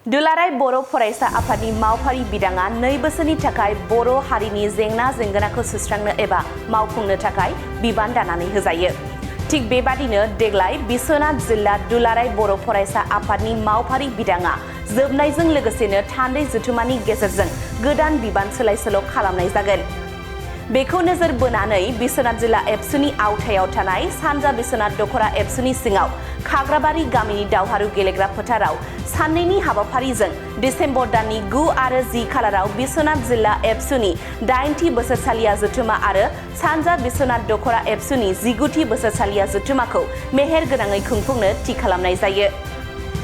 दुलाराय बर' फरायसा आफादनि मावफारि बिदाङा 2 बोसोरनि थाखाय बर' हारिनि जेंना जेंगोनाखौ सुस्रांनो एबा मावफुंनो थाखाय बिबान दानानै होजायो। थिग बेबादिनो देग्लाय बिश्वनाथ जिल्ला दुलाराय बर' फरायसा आफादनि मावफारि बिदाङा जोबनायजों लोगोसेनो थान्दै जथुमानि गेजेरजों गोदान बिबान सोलाय-सोल' खालामनाय जागोन। बेखौ नोजोर बोनानै बिश्वनाथ जिल्ला एबसुनि आवथायाव थानाय सानजा बिश्वनाथ दख'र एबसुनि सिङाव खाग्राबारि गामिनि दावहारु गेलेग्रा फोथाराव साननैनि हाबाफारिजों डिसेम्बर दाननि 9 आरो 10 खालाराव बिश्वनाथ जिल्ला एबसुनि 8थि बोसोरसालिया जथुमा आरो सानजा बिश्वनाथ दख'र एबसुनि 19थि बोसोरसालिया जथुमाखौ मेहेर गोनाङै खुंफुंनो थि खालामनाय जायो।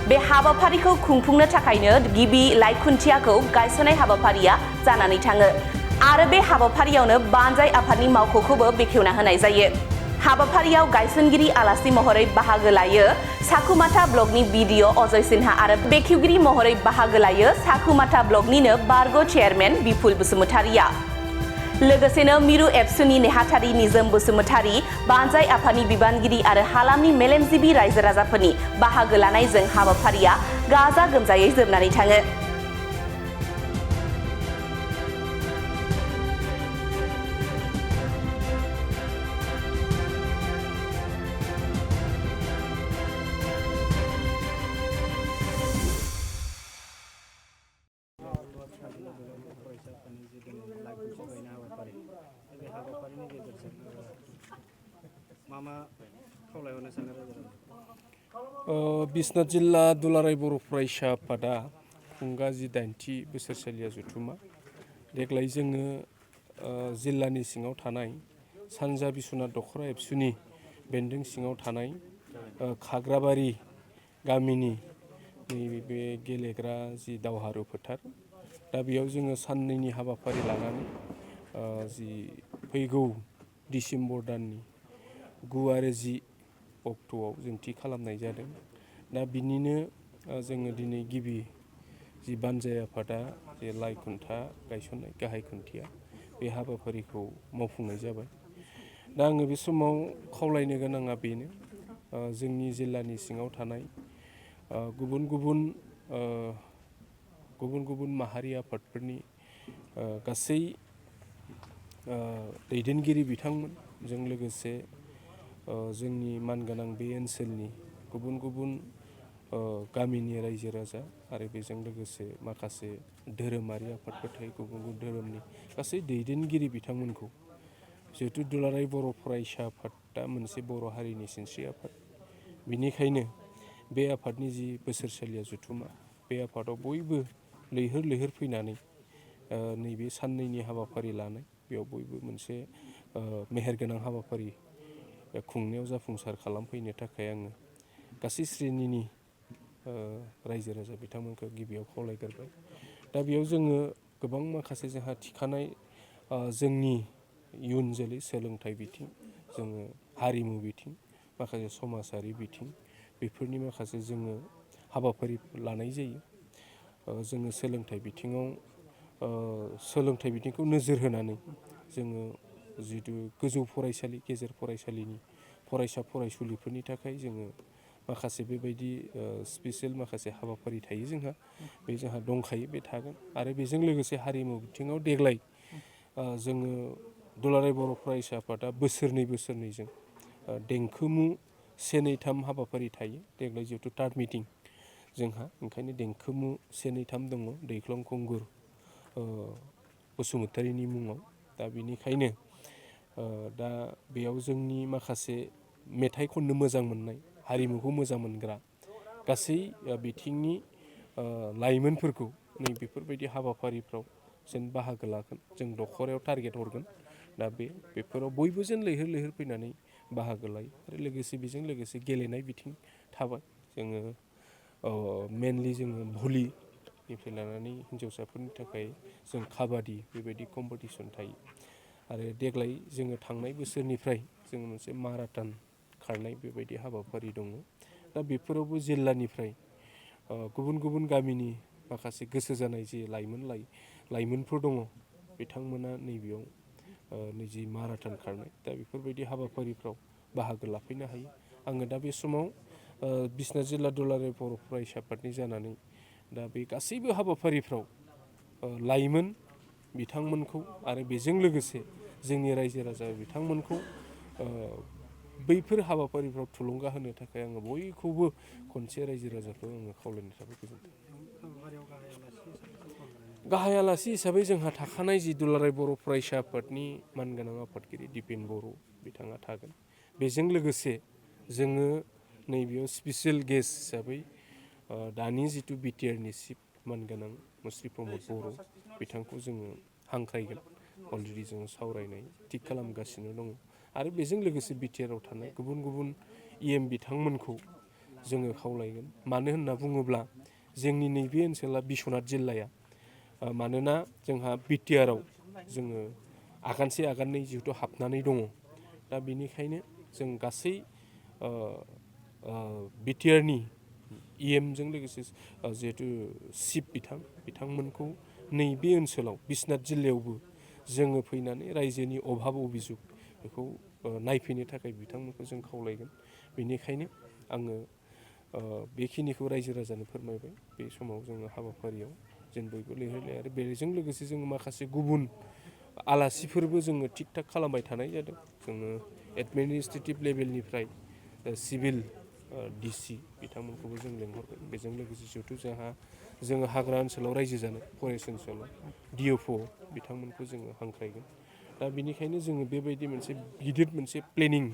बे हाबाफारिखौ खुंफुंनो थाखायनो गिबि लाइखुन्थियाखौ गायसननाय हाबाफारिया जानानै थाङो आरो बे हाबाफारियावनो बानजाय आफादनि मावख'खौबो बेखेवना होनाय जायो। हाबाफारियाव गायसनगिरि आलासि महरै बाहागो लायो साकुमाथा ब्लकनि बिडिअ अजय सिन्हा आरो बेखेवगिरि महरै बाहागो लायो साकुमाथा ब्लकनिनो बारग' चेयारमेन बिपुल बसुमतारिया। लोगोसेनो मिरु एबसुनि नेहाथारि निजोम बसुमतारि, बानजाय आफादनि बिबानगिरि आरो हालामनि मेलेमजिबि रायजो राजाफोरनि बाहागो लानायजों हाबाफारिया गाजा गोमजायै जोबनानै थाङो। बिश्वनाथ जिल्ला दुलाराय बर' फरायसा आफादा खुंगा 8थि बोसोरसालिया जथुमा देग्लाय जोङो जिल्लानि सिङाव थानाय सानजा बिश्वनाथ दख'र एबसुनि बेन्दों सिङाव थानाय खाग्राबारि गामिनि नैबे गेलेग्रा जि दावहारु फोथार दा बेयाव जोङो साननैनि हाबाफारि लानानै जि फैगौ डिसेम्बर दाननि 9 आरो 10 अक्ट'आव जों थि खालामनाय जादों। दा बिनिनो जोङो दिनै गिबि जि बानजाय आफादा जे लाइ खुन्था गायसननाय गाहाय खुन्थिया बे हाबाफारिखौ मावफुंनाय जाबाय। दा आङो बे समाव खावलायनो गोनाङा बेनो जोंनि जिल्लानि सिङाव थानाय गुबुन गुबुन माहारि आफादफोरनि गासै दैदेनगिरि बिथांमोनजों लोगोसे जोंनि मानगोनां बे ओनसोलनि गुबुन गामिनि रायजो राजा आरो बेजों लोगोसे माखासे धोरोमारि आफादफोर थायो गुबुन धोरोमनि गासै दैदेनगिरि बिथांमोनखौ जिहेथु दुलाराय बर' फरायसा आफादा मोनसे बर' हारिनि सिनस्रि आफाद बिनिखायनो बे आफादनि जि बोसोरसालिया जथुमा बे आफादाव बयबो लैहोर फैनानै नैबे साननैनि हाबाफारि लानाय बेयाव बयबो मोनसे मेहेरगोनां हाबाफारि खुंनायाव जाफुंसार खालामफैनो थाखाय आङो गासै श्रेणिनि रायजो राजा बिथांमोनखौ गिबियाव खावलायग्रोबाय। दा बेयाव जोङो गोबां माखासे जोंहा थिखानाय जोंनि इयुन जोलै सोलोंथाइ बिथिं जोङो हारिमु बिथिं माखासे समाजारि बिथिं बेफोरनि माखासे जोङो हाबाफारि लानाय जायो। जोङो सोलोंथाइ बिथिंखौ नोजोर होनानै जोङो जिहेतु गोजौ फरायसालि गेजेर फरायसालिनि फरायसा फरायसुलिफोरनि थाखाय जोङो माखासे बेबायदि स्पेसियेल माखासे हाबाफारि थायो जोंहा दंखायो बे थागोन आरो बेजों लोगोसे हारिमु बिथिङाव देग्लाय जोङो दुलाराय बर' फरायसा आफादा बोसोरनैजों देंखोमु 1, 2, 3 हाबाफारि थायो देग्लाय जिहेतु 3rd मिटिं जोंहा ओंखायनो देंखोमु 1, 2, 3 दङ दैख्लं खुंगुर बसुमतारिनि मुङाव दा बिनिखायनो दा बेयाव जोंनि माखासे मेथाइ खननो मोजां मोननाय हारिमुखौ मोजां मोनग्रा गासै बिथिंनि लाइमोनफोरखौ नै बेफोरबायदि हाबाफारिफ्राव जेन बाहागो लागोन जों दख'रायाव टारगेट हरगोन। दा बेफोराव बयबो जेन लैहोर फैनानै बाहागो लायो आरो लोगोसे बेजों लोगोसे गेलेनाय बिथिं थाबाय जोङो मेनलि जोङो भलिनिफ्राय लानानै हिन्जावसाफोरनि थाखाय जों काबादि बेबायदि कम्पिटिसन थायो आरो देग्लाय जोङो थांनाय बोसोरनिफ्राय जोङो मोनसे माराथन खारनाय बेबायदि हाबाफारि दङ। दा बेफोरावबो जिल्लानिफ्राय गुबुन गामिनि माखासे गोसो जानाय जे लाइमोनफोर दङ बिथांमोना नैबेयाव जि माराथन खारनाय दा बेफोरबायदि हाबाफारिफ्राव बाहागो लाफैनो हायो। आङो दा बे समाव बिश्वनाथ जिल्ला दुलाराय बर' फरायसा आफादनि जानानै दा बे गासैबो हाबाफारिफ्राव लाइमोन बिथांमोनखौ आरो बेजों लोगोसे जोंनि रायजो राजा बिथांमोनखौ बैफोर हाबाफारिफ्राव थुलुंगा होनो थाखाय आङो बयखौबो खनसे रायजो राजाखौ आङो खावलायनो थाखाय गोजोन्थों। गाहाय आलासि हिसाबै जोंहा थाखानाय जि दुलाराय बर' फरायसा आफादनि मानगोनां आफादगिरि दिपेन बर' बिथाङा थागोन। बेजों लोगोसे जोङो नैबेयाव स्पेसियेल गेस्ट हिसाबै दानि जिथु बिटिआरनि चिफ मानगोनां मुस्रि प्रमद बर' बिथांखौ जोङो हांख्रायगोन। अलरेडि जोङो सावरायनाय थिग खालामगासिनो दङ आरो बेजों लोगोसे बिटिआरआव थानाय गुबुन गुबुन इएम बिथांमोनखौ जोङो खावलायगोन। मानो होनना बुङोब्ला जोंनि नैबे ओनसोला बिस्वनाथ जिल्लाया मानोना जोंहा बिटिआरआव जोङो आगानसे आगाननै जिहेथु हाबनानै दङ। दा बेनिखायनो जों गासै बिटिआरनि इएमजों लोगोसे जिहेथु चिफ बिथांमोनखौ नैबे ओनसोलाव बिस्वनाथ जिल्लायावबो जोङो फैनानै रायजोनि अभाब अभिजुग बेखौ नायफैनो थाखाय बिथांमोनखौ जों खावलायगोन। बेनिखायनो आङो बेखिनिखौ रायजो राजानो फोरमायबाय। बे समाव जोङो हाबाफारियाव जों बयबो लैहोर-लैहोर आरो बेजों लोगोसे जोङो माखासे गुबुन आलासिफोरबो जोङो थिग थाग खालामबाय थानाय जादों। जोङो एडमिनिस्ट्रेटिभ लेभेलनिफ्राय सिभिल डिसि बिथांमोनखौबो जों लेंहरगोन। बेजों लोगोसे जिहेथु जोङो हाग्रा ओनसोलाव रायजो जानाय फरेस्ट ओनसोलाव डिएफअ बिथांमोनखौ जोङो हांख्रायगोन। दा बेनिखायनो जोङो बेबायदि मोनसे गिदिर मोनसे प्लेनिं